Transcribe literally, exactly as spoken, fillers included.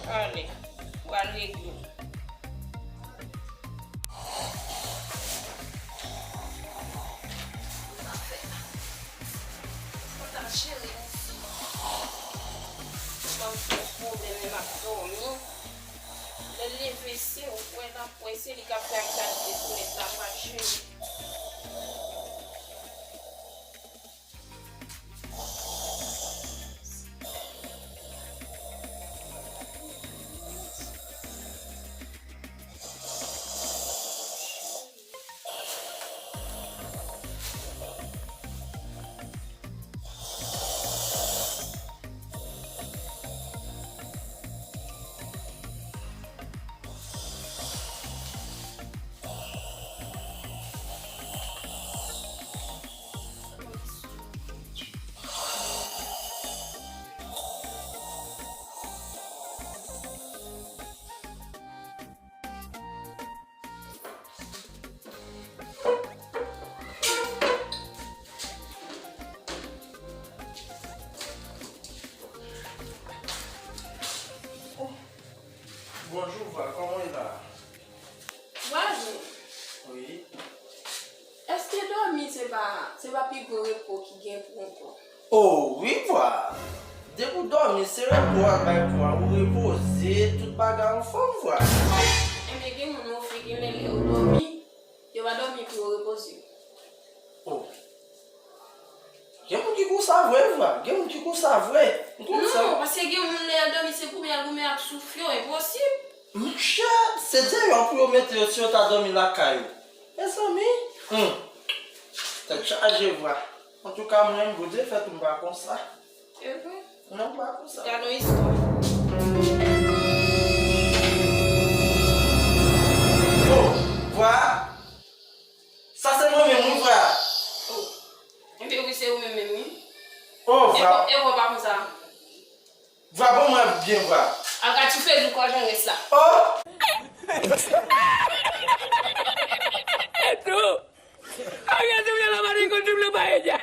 Ale, pral regle. Mwen t ap jere yon sou. Mwen fè pwoblèm, m ap dòmi. Lè l leve, se wè l ap wè, se li k ap fè ak kalite soulèt la, m ap jere. Bonjou, Vwa, kòman w ye la? Vwazen, wi. Èske dòmi se pa, se pa pi gwo repo ki gen pou yon kò? O, wi, Vwa. Depi w dòmi, se repo w ap bay kò a, ou repoze, tout bagay anfòm, Vwa. Ebyen, gen moun yo fè, gen lè, lè yo dòmi, yo pa dòmi pou yo repoze. O. Gen moun ki konsa vre, Vwa. Gen moun ki konsa vre. M konn sa. Non, paske gen moun lè y ap dòmi, se goumen y ap goumen ak souf yo, enposib. Monchè, se deyò pou yo mete yo si yo ta dòmi lakay ou. Mezanmi, hmm. Tèt chaje, Vwa. Antouka, mwen menm, Bondye fè tou m pa konsa. E vre? Non, m pa konsa. Gad yon istwa. O, Vwa. Sa se mwen menm, wi, Vwa. O. Ebyen, wi, se ou menm menm, wi. O, Vwa. E, e, pa konsa. Vwa, bon, mwen byen, Vwa. Al ka tchoufe nou kò jan rès la. O! E tou! Ariel te vle la mari konn double paella.